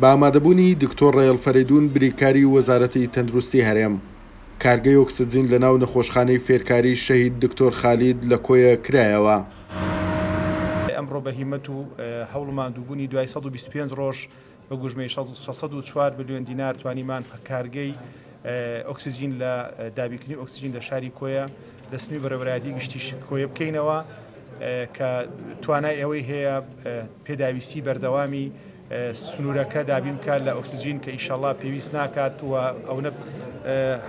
بە ئامادەبوونی دکتۆر ڕێڵ فەرەیدوون بریکاری وەزارەتی تەندروستی هەرێم، کارگەی ئۆکسجین لەناو نەخۆشخانەی فێرکاری شەهید دکتۆر خالید لە کۆیە کرایەوە. ئەمڕۆ بە هیمەت و هەوڵ و ماندووبوونی دوای 125 ڕۆژ بە گوژمەی 604 ملیۆن دینار توانیمان کارگەی ئۆکسجین لە دابینکردنی ئۆکسجین لە شاری کۆیە لە سنووری بەڕێوەبەرایەتی گشتی کۆیە بکەینەوە کە توانای ئەوەی هەیە پێداویستی بەردەوامی سنوورەکە دابین بکات لە ئۆکسجین کە ئیشەڵا پێویست ناکات و ئەونە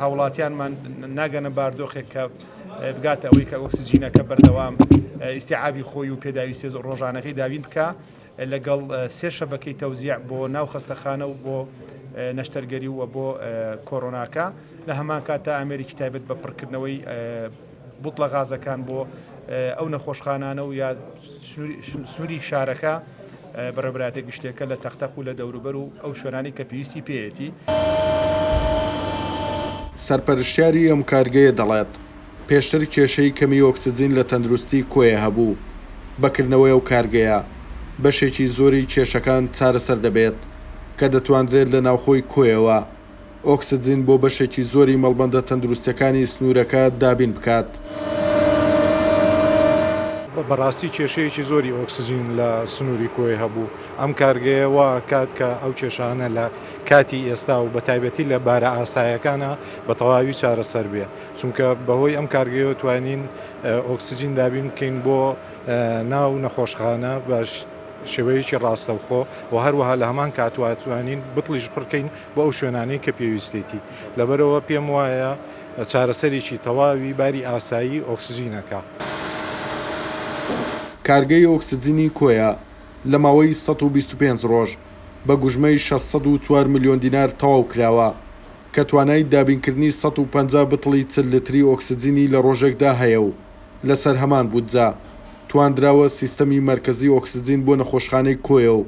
هاوڵاتیانمان ناگەنە باردۆخێک کە بگاتە ئەوەی کە ئۆکسجینەکە بەردەوام ئیسیعابی خۆی و پێداویستی ڕۆژانەکەی دابین بکە لەگەڵ سێ شەبەکەی تەوزیع بۆ ناو خەستەخانە و بۆ نەشتەرگەری و بۆ کۆرۆناکە لە هەمان کاتدا ئامێرێکی تایبەت بە پڕکردنەوەی بوتڵە غازەکان بۆ ئەو نەخۆشخانانە و یا سنووری شارەکە بەڕێوەبەرایەتیە گشتیەکە لە تەقتەق و لە دەوروبەر و ئەو شوێنانەی کە پێویستی پێیەتی. سەرپەرشتیاری ئەم کارگەیە دەڵێت، پێشتر کێشەی کەمی ئۆکسجین لە تەندروستی کۆیە هەبوو، بە کردنەوەی ئەو کارگەیە بەشێکی زۆری کێشەکان چارەسەر دەبێت کە دەتواندرێت لە ناوخۆی کۆیەوە ئۆکسجین بۆ بەشێکی زۆری مەڵبەندە تەندروستییەکانی سنوورەکە دابین بکات. بەڕاستی کێشەیەکی زۆری ئۆکسجین لە سنووری کۆیە هەبوو، ئەم کارگەیە وا ئەکات کە ئەو کێشانە لە کاتی ئێستا و بەتایبەتی لە بارە ئاسایەکانا بە تەواوی چارەسەر بێ، چونکە بەهۆی ئەم کارگەیەوە توانین ئۆکسجین دابین بکەین بۆ ناو نەخۆشخانە بە شێوەیەکی ڕاستەوخۆ و هەروەها لە هەمان کات توانین بتڵیش پڕکەین بۆ ئەو شوێنانەی کە پێویستێتی لەبەرئەوە پێم وایە چارەسەرێکی تەواوی باری ئاسایی ئۆکسجین ئەکات. کارگەی ئۆکسجینی کۆیە لە ماوەی 125 ڕۆژ بە گوژمەی 604 ملیۆن دینار تەواو کراوە کە توانای دابینکردنی 150 بتڵی 40 لتری ئۆکسجینی لە ڕۆژێکدا هەیە و لەسەر هەمان بودجە تواندراوە سیستەمی مەرکەزی ئۆکسجین بۆ نەخۆشخانەی کۆیە و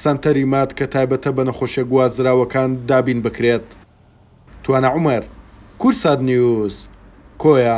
سەنتەری ماد کە تایبەتە بە نەخۆشیە گوازراوەکان دابین بکرێت. توانا عومەر، کوردسات نیوز، کۆیە.